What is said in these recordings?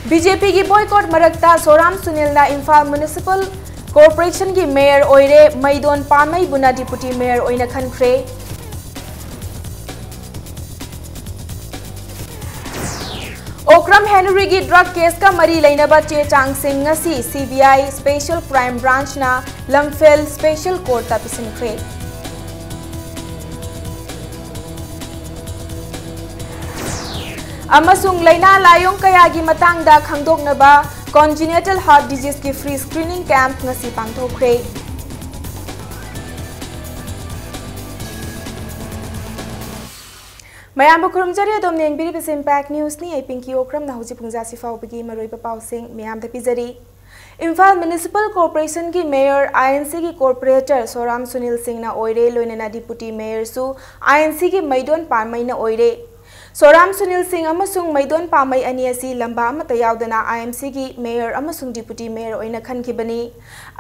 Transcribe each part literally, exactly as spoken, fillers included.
B J ꯄꯤꯒꯤ boycott ꯃꯔꯛꯇ ꯁꯣꯔꯥꯝ ꯁꯨꯅꯤꯜꯅ Imphal municipal ꯀꯣꯔꯄꯣꯔꯦꯁꯟꯒꯤ ꯃꯦꯌꯔ ꯑꯣꯏꯔꯦ꯫ ꯃꯩꯗꯣꯟ ꯄꯥꯃꯩꯕꯨꯅ ꯗꯤꯄꯨꯇꯤ ꯃꯦꯌꯔ ꯑꯣꯏꯅ ꯈꯟꯈ꯭ꯔꯦ꯫ ꯑꯣꯀ꯭ꯔꯝ ꯍꯦꯅꯔꯤꯒꯤ ꯗ꯭ꯔꯒ ꯀꯦꯁꯀ ꯃꯔꯤ ꯂꯩꯅꯕ ꯆꯦ ꯆꯥꯡꯁꯤꯡ ꯉꯁꯤ ꯁꯤ ꯕꯤ ꯑꯥꯏ ꯁ꯭ꯄꯦꯁꯦꯜ ꯀ꯭ꯔꯥꯏꯝ ꯕ꯭ꯔꯥꯟꯆꯅ ꯂꯝꯐꯦꯜ ꯁ꯭ꯄꯦꯁꯦꯜ ꯀꯣꯔꯠꯇ ꯄꯤꯁꯤꯟꯈ꯭ꯔꯦ꯫ ꯑꯃꯁꯨꯡ ꯂꯥꯏꯅꯥ ꯂꯥꯏꯑꯣꯡ ꯀꯌꯥꯒꯤ ꯃꯇꯥꯡꯗ ꯈꯪꯗꯣꯛꯅꯕ ꯀꯣꯟꯖꯤꯅꯦꯇꯦꯜ ꯍꯥꯔꯠ ꯗꯤꯖꯤꯖꯀꯤ ꯐ꯭ꯔꯤ ꯁ꯭ꯀ꯭ꯔꯤꯅꯤꯡ ꯀꯦꯝꯞ ꯉꯁꯤ ꯄꯥꯡꯊꯣꯛꯈ꯭ꯔꯦ꯫ ꯃꯌꯥꯝꯕꯨ ꯈꯨꯔꯨꯝꯖꯔꯤ, ꯑꯗꯣꯝꯅ ꯌꯦꯡꯕꯤꯔꯤꯕꯁꯤ ꯏꯝꯄꯦꯛ ꯅ꯭ꯌꯨꯁꯅꯤ꯫ ꯑꯩ ꯄꯤꯡꯀꯤ ꯑꯣꯀ꯭ꯔꯝꯅ ꯍꯧꯖꯤꯛ ꯄꯨꯡꯖꯥꯁꯤ ꯐꯥꯎꯕꯒꯤ ꯃꯔꯨꯑꯣꯏꯕ ꯄꯥꯎꯁꯤꯡ ꯃꯌꯥꯝꯗ ꯄꯤꯖꯔꯤ꯫ ꯏꯝꯐꯥꯜ ꯃ꯭ꯌꯨꯅꯤꯁꯤꯄꯥꯜ ꯀꯣꯔꯄꯣꯔꯦꯁꯟꯒꯤ ꯃꯦꯌꯔ, ꯑꯥꯏ ꯑꯦꯟ ꯁꯤꯒꯤ ꯀꯣꯔꯄꯣꯔꯦꯇꯔ ꯁꯣꯔꯥꯝ ꯁꯨꯅꯤꯜ ꯁꯤꯡꯅ ꯑꯣꯏꯔꯦ, ꯂꯣꯏꯅꯅ ꯗꯤꯄꯨꯇꯤ ꯃꯦꯌꯔꯁꯨ ꯑꯥꯏ ꯑꯦꯟ ꯁꯤꯒꯤ ꯃꯩꯗꯣꯟ ꯄꯥꯃꯩꯅ ꯑꯣꯏꯔꯦ꯫ ꯁꯣꯔꯥꯝ ꯁꯨꯅꯤꯜ ꯁꯤꯡ ꯑꯃꯁꯨꯡ ꯃꯩꯗꯣꯟ ꯄꯥꯃꯩ ꯑꯅꯤ ꯑꯁꯤ ꯂꯝꯕꯥ ꯑꯃꯠꯇ ꯌꯥꯎꯗꯅ ꯑꯥꯏ ꯑꯦꯟ ꯁꯤꯒꯤ ꯃꯦꯌꯔ ꯑꯃꯁꯨꯡ ꯗꯤꯄꯨꯇꯤ ꯃꯦꯌꯔ ꯑꯣꯏꯅ ꯈꯟꯈꯤꯕꯅꯤ꯫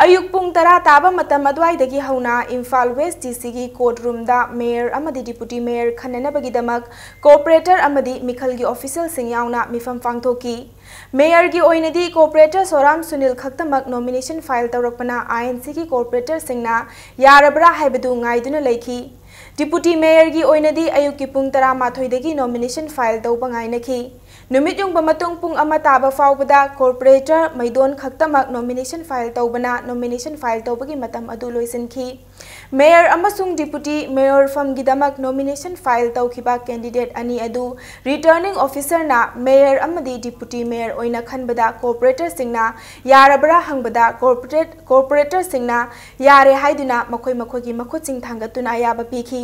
ꯑꯌꯨꯛ ꯄꯨꯡ ꯇꯔꯥ ꯇꯥꯕ ꯃꯇꯝ ꯑꯗꯨꯋꯥꯏꯗꯒꯤ ꯍꯧꯅ ꯏꯝꯐꯥꯜ ꯋꯦꯁ ꯗꯤ ꯁꯤꯒꯤ ꯀꯣꯔꯠ ꯔꯨꯝꯗ ꯃꯦꯌꯔ ꯑꯃꯗꯤ ꯗꯤꯄꯨꯇꯤ ꯃꯦꯌꯔ ꯈꯟꯅꯅꯕꯒꯤꯗꯃꯛ ꯀꯣꯔꯄꯣꯔꯦꯇꯔ ꯑꯃꯗꯤ ꯃꯤꯈꯜꯒꯤ ꯑꯣꯐꯤꯁꯤꯌꯦꯜꯁꯤꯡ ꯌꯥꯎꯅ ꯃꯤꯐꯝ ꯄꯥꯡꯊꯣꯛꯈꯤ꯫ ꯃꯦꯌꯔꯒꯤ ꯑꯣꯏꯅꯗꯤ ꯀꯣꯔꯄꯣꯔꯦꯇꯔ ꯁꯣꯔꯥꯝ ꯁꯨꯅꯤꯜ ꯈꯛꯇꯃꯛ ꯅꯣꯃꯤꯅꯦꯁꯟ ꯐꯥꯏꯜ ꯇꯧꯔꯛꯄꯅ ꯑꯥꯏ ꯑꯦꯟ ꯁꯤꯒꯤ ꯀꯣꯔꯄꯣꯔꯦꯇꯔꯁꯤꯡꯅ ꯌꯥꯔꯕ꯭ꯔꯥ ꯍꯥꯏꯕꯗꯨ ꯉꯥꯏꯗꯨꯅ ꯂꯩꯈꯤ꯫ ꯗꯤꯄꯨꯇꯤ ꯃꯦꯌꯔꯒꯤ ꯑꯣꯏꯅꯗꯤ ꯑꯌꯨꯛꯀꯤ ꯄꯨꯡ ꯇꯔꯥꯃꯥꯊꯣꯏꯗꯒꯤ ꯅꯣꯃꯤꯅꯦꯁꯟ ꯐꯥꯏꯜ ꯇꯧꯕ ꯉꯥꯏꯅꯈꯤ꯫ ꯅꯨꯃꯤꯠ ꯌꯨꯡꯕ ꯃꯇꯨꯡ ꯄꯨꯡ ꯑꯃ ꯇꯥꯕ ꯐꯥꯎꯕꯗ ꯀꯣꯔꯄꯣꯔꯦꯇꯔ ꯃꯩꯗꯣꯟ ꯈꯛꯇꯃꯛ ꯅꯣꯃꯤꯅꯦꯁꯟ ꯐꯥꯏꯜ ꯇꯧꯕꯅ ꯅꯣꯃꯤꯅꯦꯁꯟ ꯐꯥꯏꯜ ꯇꯧꯕꯒꯤ ꯃꯇꯝ ꯑꯗꯨ ꯂꯣꯏꯁꯤꯟꯈꯤ꯫ ꯃꯦꯌꯔ ꯑꯃꯁꯨꯡ ꯗꯤꯄꯨꯇꯤ ꯃꯦꯌꯔ ꯐꯝꯒꯤꯗꯃꯛ ꯅꯣꯃꯤꯅꯦꯁꯟ ꯐꯥꯏꯜ ꯇꯧꯈꯤꯕ ꯀꯦꯟꯗꯤꯗꯦꯠ ꯑꯅꯤ ꯑꯗꯨ ꯔꯤꯇꯔꯅꯤꯡ ꯑꯣꯐꯤꯁꯔꯅ ꯃꯦꯌꯔ ꯑꯃꯗꯤ ꯗꯤꯄꯨꯇꯤ ꯃꯦꯌꯔ ꯑꯣꯏꯅ ꯈꯟꯕꯗ ꯀꯣꯔꯄꯣꯔꯦꯇꯔꯁꯤꯡꯅ ꯌꯥꯔꯕ꯭ꯔꯥ ꯍꯪꯕꯗ ꯀꯣꯔꯄꯣꯔꯦꯠ-, ꯀꯣꯔꯄꯣꯔꯦꯇꯔꯁꯤꯡꯅ ꯌꯥꯔꯦ ꯍꯥꯏꯗꯨꯅ ꯃꯈꯣꯏ ꯃꯈꯣꯏꯒꯤ ꯃꯈꯨꯠꯁꯤꯡ ꯊꯥꯡꯒꯠꯇꯨꯅ ꯑꯌꯥꯕ ꯄꯤꯈꯤ꯫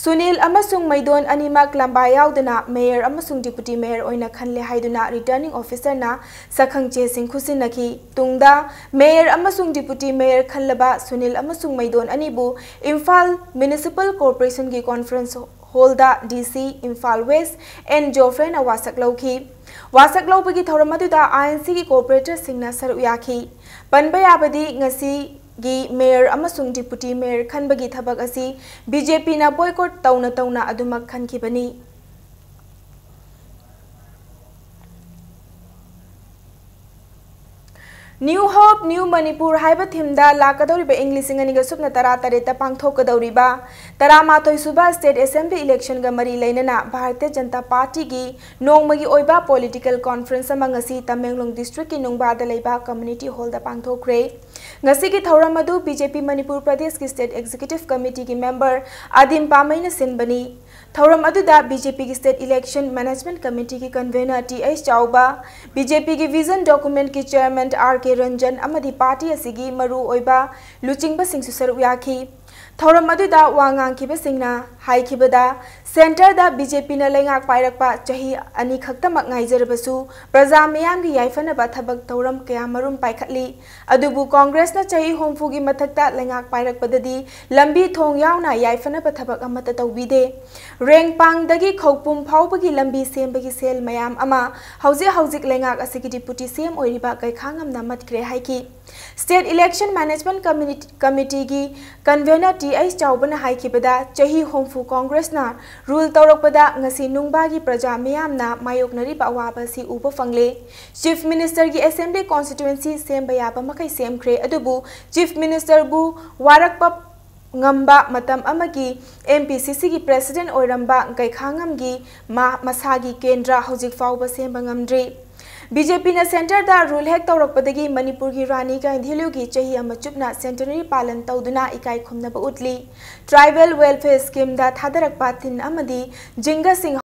ꯁꯨꯅꯤꯜ ꯑꯃꯁꯨꯡ ꯃꯩꯗꯣꯟ ꯑꯅꯤꯃꯛ ꯂꯝꯕꯥ ꯌꯥꯎꯗꯅ ꯃꯦꯌꯔ ꯑꯃꯁꯨꯡ ꯗꯤꯄꯨꯇꯤ ꯃꯦꯌꯔ ꯑꯣꯏꯅ ꯈꯜꯂꯦ ꯍꯥꯏꯗꯨꯅ ꯔꯤꯇꯔꯅꯤꯡ ꯑꯣꯐꯤꯁꯔꯅ ꯁꯛꯈꯪ ꯆꯦꯁꯤꯡ ꯈꯨꯠꯁꯤꯟꯅꯈꯤ꯫ ꯇꯨꯡꯗ ꯃꯦꯌꯔ ꯑꯃꯁꯨꯡ ꯗꯤꯄꯨꯇꯤ ꯃꯦꯌꯔ ꯈꯜꯂꯕ ꯁꯨꯅꯤꯜ ꯑꯃꯁꯨꯡ ꯃꯩꯗꯣꯟ ꯑꯅꯤꯕꯨ ꯏꯝꯐꯥꯜ ꯃ꯭ꯌꯨꯅꯤꯁꯤꯄꯥꯜ ꯀꯣꯔꯄꯣꯔꯦꯁꯟꯒꯤ ꯀꯣꯟꯐꯔꯦꯟꯁ ꯍꯣꯜꯗ ꯗꯤ ꯁꯤ ꯏꯝꯐꯥꯜ ꯋꯦꯁ ꯑꯦꯟ ꯖꯣꯐ꯭ꯔꯦꯅ ꯋꯥꯁꯛ ꯂꯧꯈꯤ꯫ ꯋꯥꯁꯛ ꯂꯧꯕꯒꯤ ꯊꯧꯔꯝ ꯑꯗꯨꯗ ꯑꯥꯏ ꯑꯦꯟ ꯁꯤꯒꯤ ꯀꯣꯔꯄꯣꯔꯦꯇꯔꯁꯤꯡꯅ ꯁꯔꯨꯛ ꯌꯥꯈꯤ꯫ ꯄꯟꯕ ꯌꯥꯕꯗꯤ, ꯉꯁꯤꯒꯤ ꯃꯦꯌꯔ ꯑꯃꯁꯨꯡ ꯗꯤꯄꯨꯇꯤ ꯃꯦꯌꯔ ꯈꯟꯕꯒꯤ ꯊꯕꯛ ꯑꯁꯤ ꯕꯤ ꯖꯦ ꯄꯤꯅ ꯕꯣꯏꯀꯣꯠ ꯇꯧꯅ ꯇꯧꯅ ꯑꯗꯨꯃꯛ ꯈꯟꯈꯤꯕꯅꯤ꯫ New Hope, New Manipur ꯍꯥꯏꯕ ꯊꯤꯝꯗ ꯂꯥꯛꯀꯗꯧꯔꯤꯕ ꯏꯪ ꯂꯤꯁꯤꯡ ꯑꯅꯤꯒ ꯁꯨꯞꯅ ꯇꯔꯥ ꯇꯔꯦꯠꯇ ꯄꯥꯡꯊꯣꯛꯀꯗꯧꯔꯤꯕ ꯇꯔꯥꯃꯥꯊꯣꯏ ꯁꯨꯕ State Assembly Election ꯒ ꯃꯔꯤ ꯂꯩꯅꯅ ꯚꯥꯔꯇꯤꯌ ꯖꯅꯇꯥ ꯄꯥꯔꯇꯤꯒꯤ ꯅꯣꯡꯃꯒꯤ ꯑꯣꯏꯕ political conference ꯑꯃ ꯉꯁꯤ ꯇꯃꯦꯡꯂꯣꯡ district ꯀꯤ ꯅꯨꯡꯕꯥꯗ ꯂꯩꯕ community hall ꯗ ꯄꯥꯡꯊꯣꯛꯈ꯭ꯔꯦ꯫ ꯉꯁꯤꯒꯤ ꯊꯧꯔꯝ ꯑꯗꯨ B J P ꯃꯅꯤꯄꯨꯔ ꯄ꯭ꯔꯗꯦꯁꯀꯤ State Executive Committee ꯒꯤ member ꯑꯗꯤꯝ ꯄꯥꯃꯩꯅ ꯁꯤꯟꯕꯅꯤ꯫ ꯊꯧꯔꯝ ꯑꯗꯨꯗ B J P ꯒꯤ State Election Management Committee ꯒꯤ convener T H ꯆꯥꯎꯕ, B J P ꯒꯤ Vision Document ꯀꯤ Chairman R K ꯔꯟꯖꯟ ꯑꯃꯗꯤ party ꯑꯁꯤꯒꯤ ꯃꯔꯨ ꯑꯣꯏꯕ ꯂꯨꯆꯤꯡꯕꯁꯤꯡꯁꯨ ꯁꯔꯨꯛ ꯌꯥꯈꯤ꯫ ꯊꯧꯔꯝ ꯑꯗꯨꯗ ꯋꯥ ꯉꯥꯡꯈꯤꯕꯁꯤꯡꯅ ꯍꯥꯏꯈꯤꯕꯗ, centre ꯗ B J P ꯅ ꯂꯩꯉꯥꯛ ꯄꯥꯏꯔꯛꯄ ꯆꯍꯤ ꯑꯅꯤ ꯈꯛꯇꯃꯛ ꯉꯥꯏꯖꯔꯕꯁꯨ, ꯄ꯭ꯔꯖꯥ ꯃꯤꯌꯥꯝꯒꯤ ꯌꯥꯏꯐꯅꯕ ꯊꯕꯛ ꯊꯧꯔꯝ ꯀꯌꯥꯃꯔꯨꯝ ꯄꯥꯏꯈꯠꯂꯤ꯫ ꯑꯗꯨꯕꯨ Congress ꯅ ꯆꯍꯤ ꯍꯨꯝꯐꯨꯒꯤ ꯃꯊꯛꯇ ꯂꯩꯉꯥꯛ ꯄꯥꯏꯔꯛꯄꯗꯗꯤ ꯂꯝꯕꯤ ꯊꯣꯡ ꯌꯥꯎꯅ ꯌꯥꯏꯐꯅꯕ ꯊꯕꯛ ꯑꯃꯠꯇ ꯇꯧꯕꯤꯗꯦ꯫ ꯔꯦꯡꯄꯥꯡꯗꯒꯤ ꯈꯧꯄꯨꯝ ꯐꯥꯎꯕꯒꯤ ꯂꯝꯕꯤ ꯁꯦꯝꯕꯒꯤ ꯁꯦꯜ ꯃꯌꯥꯝ ꯑꯃ ꯍꯧꯖꯤꯛ ꯍꯧꯖꯤꯛ ꯂꯩꯉꯥꯛ ꯑꯁꯤꯒꯤ Deputy C M ꯑꯣꯏꯔꯤꯕ ꯀꯩꯈꯥꯉꯝꯅ ꯃꯠꯈ꯭ꯔꯦ ꯍꯥꯏꯈꯤ꯫ State Election Management Committee, Committee ꯒꯤ convener T H ꯆꯥꯎꯕꯅ ꯍꯥꯏꯈꯤꯕꯗ, ꯆꯍꯤ ꯍꯨꯝꯐꯨ Congress ꯅ rule ꯇꯧꯔꯛꯄꯗ ꯉꯁꯤ ꯅꯨꯡꯕꯥꯒꯤ ꯄ꯭ꯔꯖꯥ ꯃꯤꯌꯥꯝꯅ ꯃꯥꯌꯣꯛꯅꯔꯤꯕ ꯑꯋꯥꯕ ꯑꯁꯤ ꯎꯕ ꯐꯪꯂꯦ꯫ Chief Minister ꯒꯤ Assembly Constituency ꯁꯦꯝꯕ ꯌꯥꯕ ꯃꯈꯩ ꯁꯦꯝꯈ꯭ꯔꯦ, ꯑꯗꯨꯕꯨ Chief Minister ꯕꯨ ꯋꯥꯔꯛꯄ ꯉꯝꯕ ꯃꯇꯝ ꯑꯃꯒꯤ M P C C ꯒꯤ President ꯑꯣꯏꯔꯝꯕ ꯀꯩꯈꯥꯉꯝꯒꯤ ꯃꯥ-, ꯃꯁꯥꯒꯤ ꯀꯦꯟꯗ꯭ꯔ ꯍꯧꯖꯤꯛ ꯐꯥꯎꯕ ꯁꯦꯝꯕ ꯉꯝꯗ꯭ꯔꯤ꯫ B J P ꯅ centre ꯗ rule ꯍꯦꯛ ꯇꯧꯔꯛꯄꯗꯒꯤ ꯃꯅꯤꯄꯨꯔꯒꯤ ꯔꯥꯅꯤ ꯒꯥꯏꯟꯙꯤꯂꯨꯒꯤ ꯆꯍꯤ ꯑꯃ ꯆꯨꯞꯅ centenary ꯄꯥꯂꯟ ꯇꯧꯗꯨꯅ ꯏꯀꯥꯏ ꯈꯨꯝꯅꯕ ꯎꯠꯂꯤ꯫ Tribal Welfare Scheme ꯗ ꯊꯥꯗꯔꯛꯄ ꯇꯤꯟ ꯑꯃꯗꯤ ꯖꯤꯡꯒꯁꯤꯡ